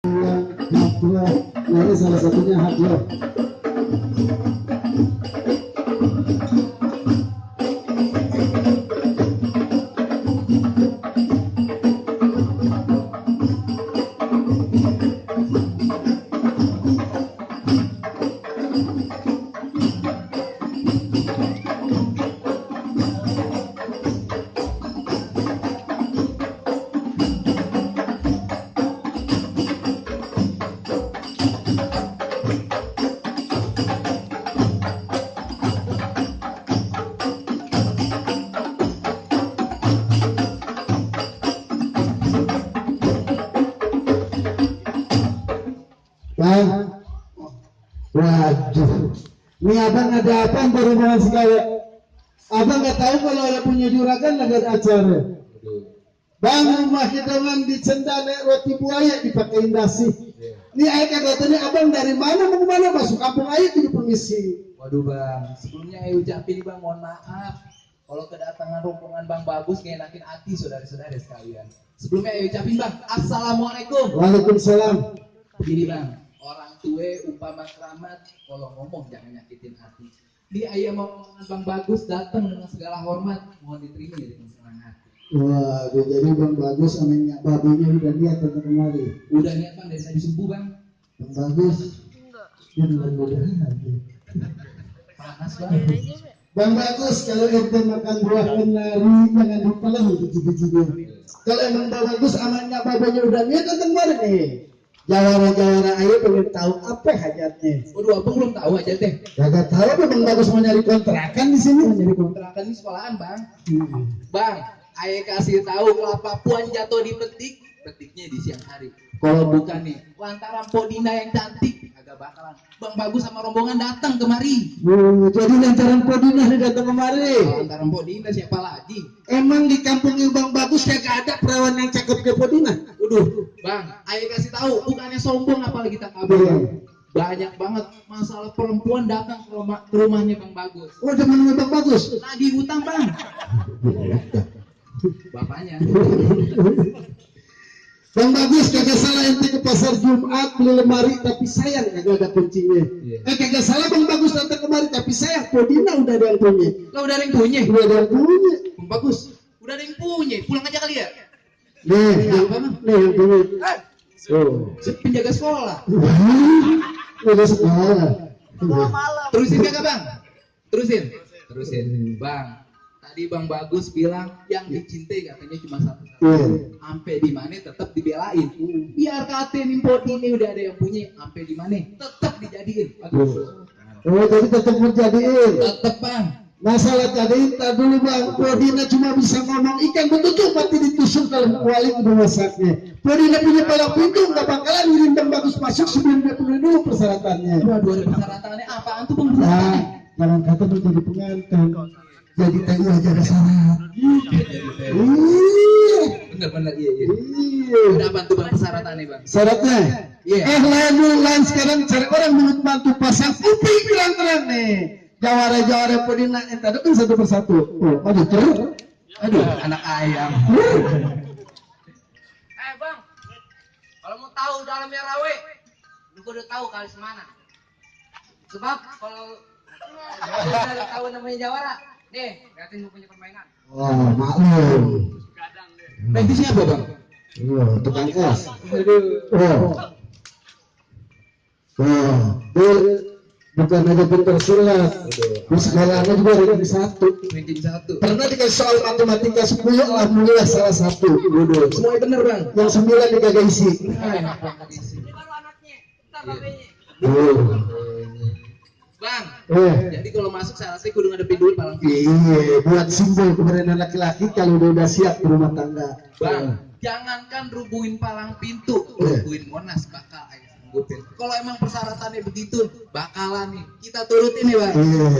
Hadro, nah ini salah satunya Hadro. Bang, waduh, ini abang ada apa baru dengan sekali? Abang nggak tahu kalau ada punya juragan lagi ada acara. Bang, rumah kita kan di Cendana roti buaya dipakein dasi. Ini ayah kagak tahu nih abang dari mana mau kemana masuk kampung ayah itu permisi. Waduh bang, sebelumnya ayah ucapin bang mohon maaf kalau kedatangan rombongan bang Bagus ngenakin hati saudara-saudara sekalian. Sebelumnya ayah ucapin bang, assalamualaikum. Waalaikumsalam. Begini bang, orang tua umpama keramat, kalau ngomong jangan nyakitin hati. Di ayah mau bang Bagus datang dengan segala hormat, mohon diterima dengan senang hati. Wah, jadi bang Bagus sama minyak babinya udah lihat tentang kemari. Udah niat bang dari tadi subuh bang. Bang Bagus, ya mudah-mudahan aja. Panas bang. Bang Bagus, kalau ente makan buah kenari jangan dipelan biji-bijinya. Kalau emang Bang Bagus amannya babanya udah niat tentang kemari nih. Jawara-jawara ayo pengen tahu apa hajatnya. Waduh abang belum tahu aja teh. Gak tahu apa Bang Bagus mau nyari kontrakan di sini. Nyari kontrakan di sekolahan bang. Bang, ayah kasih tahu kelapa puan jatuh di petik, petiknya di siang hari. Kalau bukan nih, lantaran Podina yang cantik, agak bakalan Bang Bagus sama rombongan datang kemari. Jadi lantaran Podina nih datang kemari. Lantaran Podina siapa lagi? Emang di kampungnya Bang Bagus kagak ada perawan yang cakep kayak Podina? Waduh, Bang, ayah kasih tahu, bukannya sombong apalagi kita kabar. Banyak banget masalah perempuan datang ke rumahnya Bang Bagus. Oh, temen Bang Bagus. Nagih hutang bang. Bapaknya. Bang Bagus kagak salah ente ke pasar Jumat beli lemari tapi sayang kagak ada kuncinya. Kagak salah Bang Bagus datang kemari tapi sayang Podina udah ada yang punya. Lo udah ada yang punya? Udah ada yang punya. Bang Bagus, udah ada yang punya. Pulang aja kali ya. Nih, yang punya. Oh, penjaga sekolah. Udah sekolah. Terusin kagak bang? Terusin. Bang, tadi Bang Bagus bilang yang dicintai katanya cuma satu. Sampai di mana tetap dibelain. Biar katain import ini udah ada yang punya. Sampai di mana tetap dijadiin. Oh, jadi tetap menjadiin. Tetap bang. Masalah jadiin tak dulu Bang. Podina cuma bisa ngomong ikan betul mati ditusuk kalau kuali udah masaknya. Podina punya palang pintu nggak bakalan ngirim Bang Bagus masuk sebelum dia penuhi dulu persyaratannya. Waduh, ada persyaratannya apaan tuh Bang? Nah, jangan kata menjadi pengantin. Jadi TU aja ada syarat. Bener iya. Udah apa tuh bang persyaratannya bang? Syaratnya? Lain sekarang cari orang mulut bantu pasang kuping bilang terang nih. Jawara Podina entah kan satu persatu. Oh, aduh terus. Aduh, anak ayam. Bang, kalau mau tahu dalamnya rawe, lu udah tahu kali semana. Sebab kalau udah tahu namanya jawara, nih, liatin gue punya permainan. Wah, maklum. Itu siapa bang? Wah, tukang es. Aduh. Wah, bukan aja pintar silat, di sekolahnya juga ranking 1. Pernah dikasih soal matematika 10, alhamdulillah salah 1. Semuanya bener bang. Yang 9 dikagak isi. Ini baru anaknya, entar babenya. Bang, jadi kalau masuk syaratnya kudu ngadepin dulu palang pintu. Iya, buat simbol keberadaan laki-laki kalau udah siap berumah tangga. Bang, jangankan rubuhin palang pintu, rubuhin Monas bakal ayo sanggupin. Kalau emang persyaratannya begitu, bakalan nih kita turutin nih bang.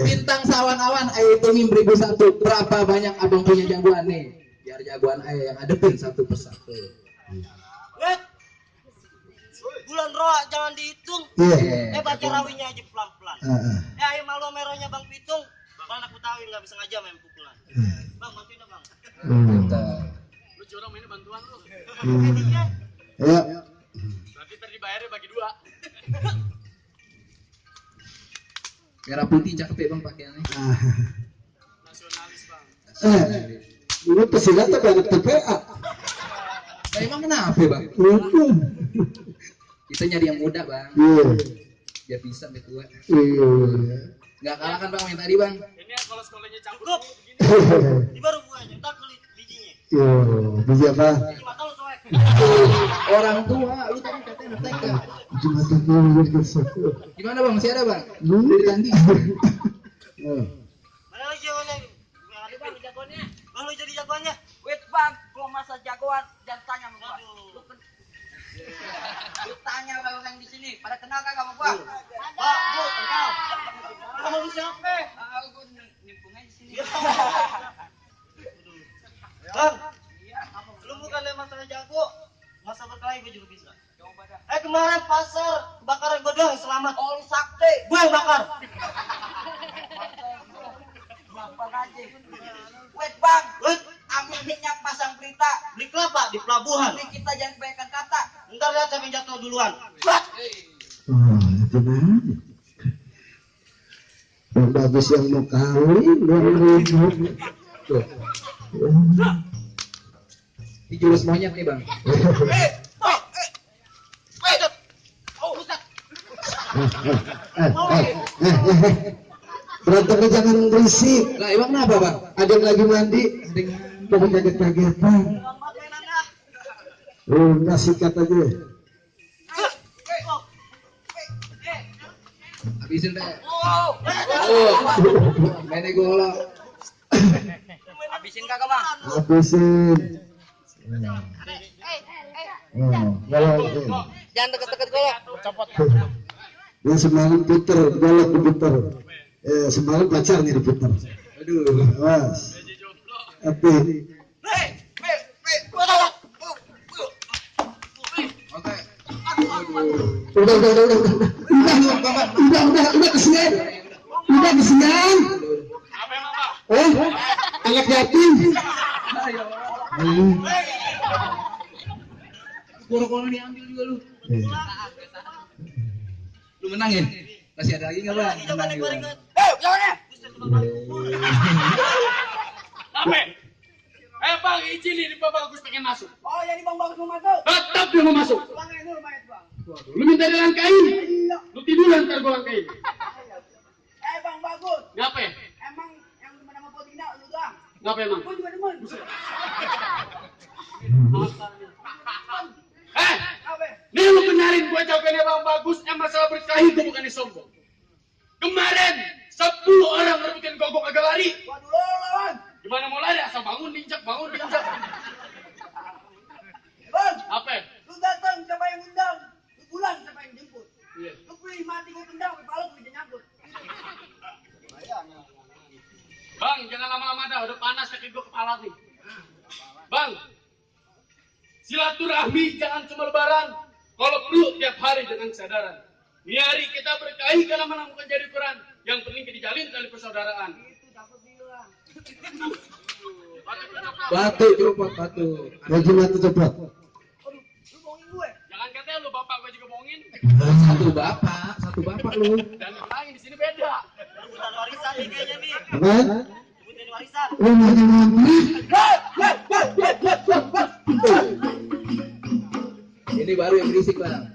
Bintang sawan-awan, ayo hitungin 1001. Berapa banyak abang punya jagoan nih? Biar jagoan ayo yang ngadepin satu persatu. Bulan roa jangan dihitung. Baca rawinya aja pelan-pelan. Ayo malu merahnya Bang Pitung. Bang aku tahu nggak bisa ngajak main pukulan. Bang bantuin dong Bang. Lu curang ini bantuan lu. Ya. Berarti Ntar dibayarnya bagi 2. Merah putih cakep ya bang pakaiannya. Nasionalis bang. Ini pesilat atau anak TPA? Nah, emang kenapa bang? Iya. Kita nyari yang muda bang, Iya. biar bisa sampai tua. Iya. Nggak kalah kan bang yang tadi bang. Ini kalau sekolahnya campur begini. Ini baru buahnya, ntar kulit bijinya. Iya. Biji apa? Biji mata lu soek. Orang tua, lu tadi katanya anak TK. Biji mata gue. Gimana bang? Masih ada bang? Belum. Dari tadi. Mana lagi jagoannya? Ada bang jagoannya. Bang lu jadi jagoannya. Wait bang, kalau masa jagoan jangan tanya sama gua. Lu tanya kalau yang di sini, pada kenal kagak sama gua? Pak, Bu, kenal. Kamu lu siapa? Gua nimpung aja di sini. Bang, lu bukan masalah jago, masa berkelahi gua juga bisa. Coba dah. Kemarin pasar kebakaran gua doang yang selamat. Oh lu sakti. Gua yang bakar. Bapak aja. Wait bang, Wait, ambil minyak pasang berita. beli kelapa di pelabuhan. Ini kita jangan kebanyakan kata. Ntar lihat siapa yang jatuh duluan. Oh, itu mana? Yang bagus yang mau kawin, belum. Tuh. Di jurus monyet nih bang. Berantemnya jangan berisik. Lah emang kenapa bang? Ada yang lagi mandi, Ada yang jangan kaget-kagetan. Udah sikat aja. habisin deh. Wow. Oh, mainnya golok. Habisin kagak bang? Habisin. Jangan deket-deket golok. Dia semalam puter, golok diputer. Semalam pacarnya diputer. Aduh. Awas. Tapi Oke. udah kesinian. Udah kesinian. Apa emang bang? Anak yatim. Golok-golok diambil juga lu. Lu menangin? Masih ada lagi nggak bang? Menang juga. Jangan. Apa? Bang, izin ini Pak Bagus pengen masuk. Oh jadi bang bagus mau masuk. Tetap dia mau masuk. Bang ini lumayan bang. Lu minta dilangkain. Lu tiduran ntar gua langkain. Bang bagus. Ngapa? Emang yang demen sama Potina lu doang. Ngapa emang? Gua juga demen. Apa? Nih lu benarin gua jawabannya Bang Bagus, yang masalah berkelahi gua bukannya sombong. Kemarin 10 orang rebutin gogok agak lari. Waduh lo lawan. Gimana mau lari asal bangun diinjak. Bang, Apa? lu datang siapa yang undang? Lu pulang siapa yang jemput? Iya. Lu pilih mati gua tendang sampai palu bisa nyangkut. Bang, jangan lama-lama dah, udah panas kaki gua kepala nih. Bang, silaturahmi jangan cuma lebaran. Kalau perlu tiap hari dengan kesadaran. Mari kita berkelahi karena menang bukan jadi ukuran. Yang penting dijalin tali persaudaraan. Itu dapat bilang. Batu copot batu. Baju mati cepat. Aduh, lu bohongin gue. Jangan katanya lu bapak gua juga bohongin. Satu bapak lu. Dan yang lain di sini beda. Rebutan warisan nih kayaknya nih. Apa? Rebutan warisan. Lu nanya mama? Ini baru yang berisik bang.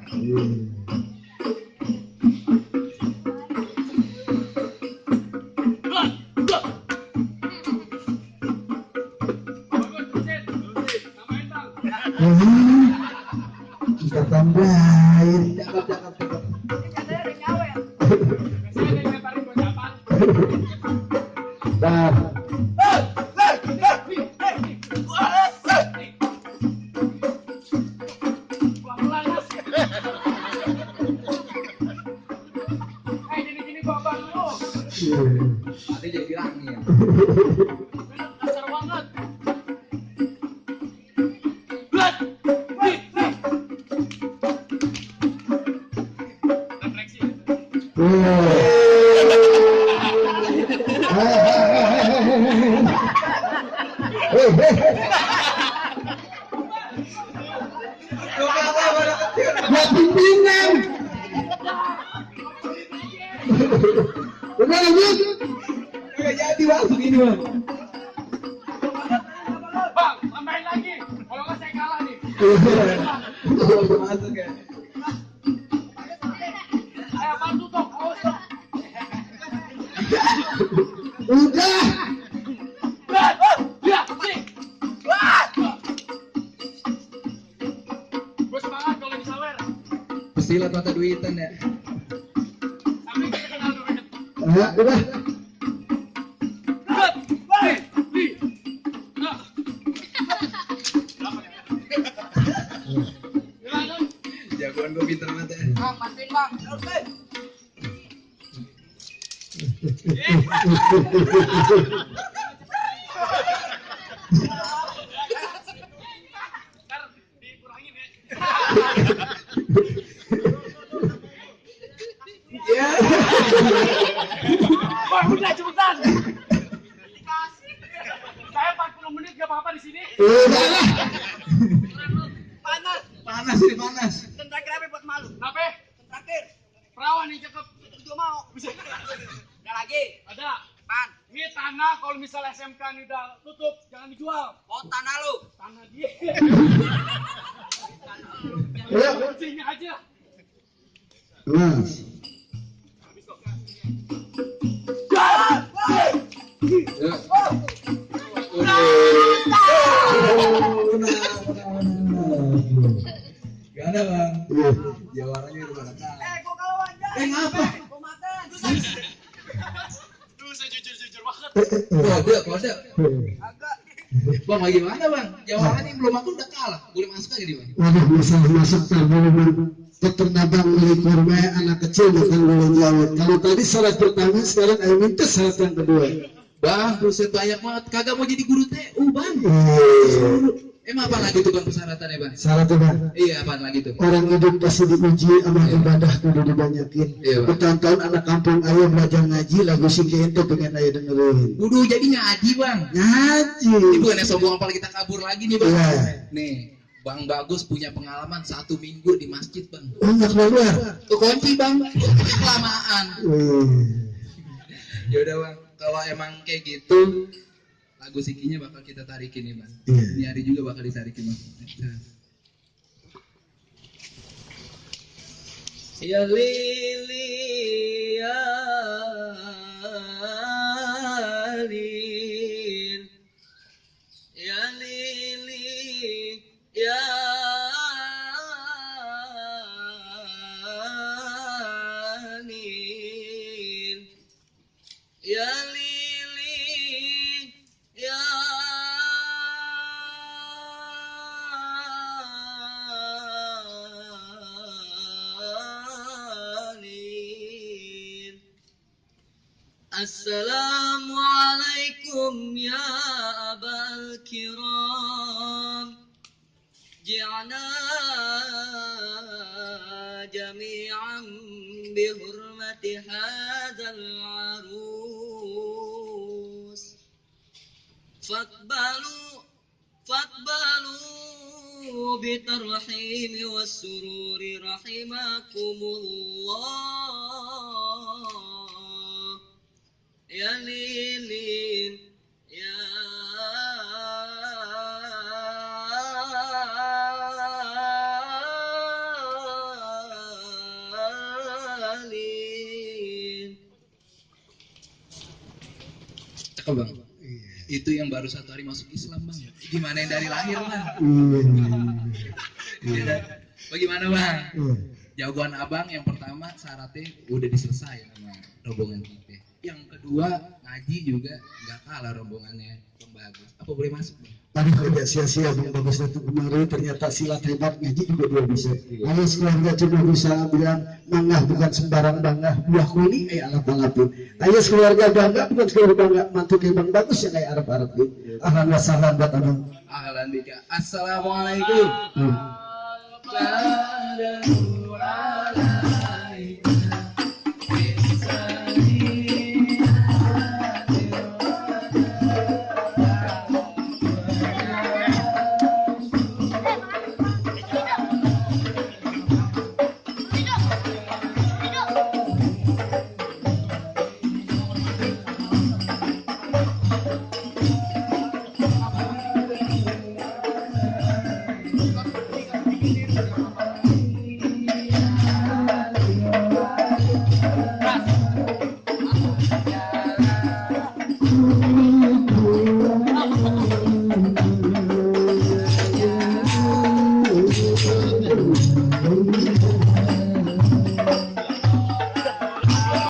Bagus, Buset. Namain Bang. Kita tambahin. Cakep. Ini katanya ada nyawa ya. Biasanya ada yang lemparin gocapan. Dah. Pelan-pelan, Mas. Gini-gini gua bang lu. Tadi jadi bilangin. Kasar banget. Buat. Refleksi. Buat pimpinan. Udah lanjut. Nggak jadi bang, begini bang. Bang, tambahin lagi. Kalau nggak saya kalah nih. Udah masuk ya. Ayo bantu dong, awas dong. Udah. Ya, sini. Gue semangat kalau disawer. Pesilat mata duitan ya. Sampai kita kenal duit. Ya, udah. Jagoan gue pinter banget ya. Bang, bantuin bang. Oke. Ntar dikurangin ya. Ya. Bang, udah cepetan. Saya 40 menit gak apa-apa di sini. Udah lah. Panas. Panas ini panas. Terakhir apa buat malu? Kenapa? Terakhir. Perawan yang cakep. Itu juga mau. Bisa. Ada lagi. Ada. Pan. Ini tanah kalau misalnya SMK ini udah tutup, jangan dijual. Oh tanah lu. Tanah dia. Ya. Kuncinya aja. Nah. Gak ada bang. Iya. Jawarannya udah pada kalah. Gua kalau aja. Ngapa? Gua makan. Tuh saya jujur banget. Kode. Agak. Bang, bagaimana bang? Jawarannya yang belum aku udah kalah. Boleh masuk aja nih bang. Waduh, masalah masuk terlalu keternabang milik kurma anak kecil bukan boleh jawab. Kalau tadi syarat pertama, sekarang ayo minta syarat yang kedua. Bang, buset banyak banget. Kagak mau jadi guru TU bang. Emang apa lagi tuh bang persyaratannya bang? Syaratnya Bang, Iya apa lagi tuh? orang hidup pasti diuji, amal ibadah kudu dibanyakin. Iya, Bang. Bertahun-tahun anak kampung ayo belajar ngaji, lagu singki ente pengen ayo dengerin. Kudu jadi ngaji bang. Ngaji. Ini bukannya sombong apalagi kita kabur lagi nih bang. Iya. Nih, Bang Bagus punya pengalaman 1 minggu di masjid bang. Oh, nggak keluar. Tuh kunci bang, kelamaan. Ya udah bang, kalau emang kayak gitu, lagu sikinya bakal kita tarikin nih bang. Iya. Ini hari juga bakal ditarikin bang. Ya lili ya lil, ya lili ya lil, ya lili ya lil. Assalamualaikum ya abal kiram, ji'na jami'an bihurmati hadzal arus, fatbalu bitarhimi wassururi rahimakumullah, ya lilin ya lil. Cakep bang. Itu yang baru 1 hari masuk Islam bang. Gimana yang dari lahir bang? Bagaimana bang? Jawaban abang yang pertama syaratnya udah diselesai sama rombongan kita. Yang kedua ngaji juga nggak kalah rombongannya Bang Bagus. Apa boleh masuk bang? Tadi tidak sia-sia Bang Bagus itu kemarin, ternyata silat hebat, ngaji juga dia bisa. Kalau keluarga cuma bisa bilang mangah bukan sembarang bangga, buah kuli alap-alapin. Ayo keluarga bangga bukan keluarga bangga, mantu kayak Bang Bagus yang kayak Arab-Arabin. Ahlan wa sahlan buat abang. Ahlan bika. Assalamualaikum.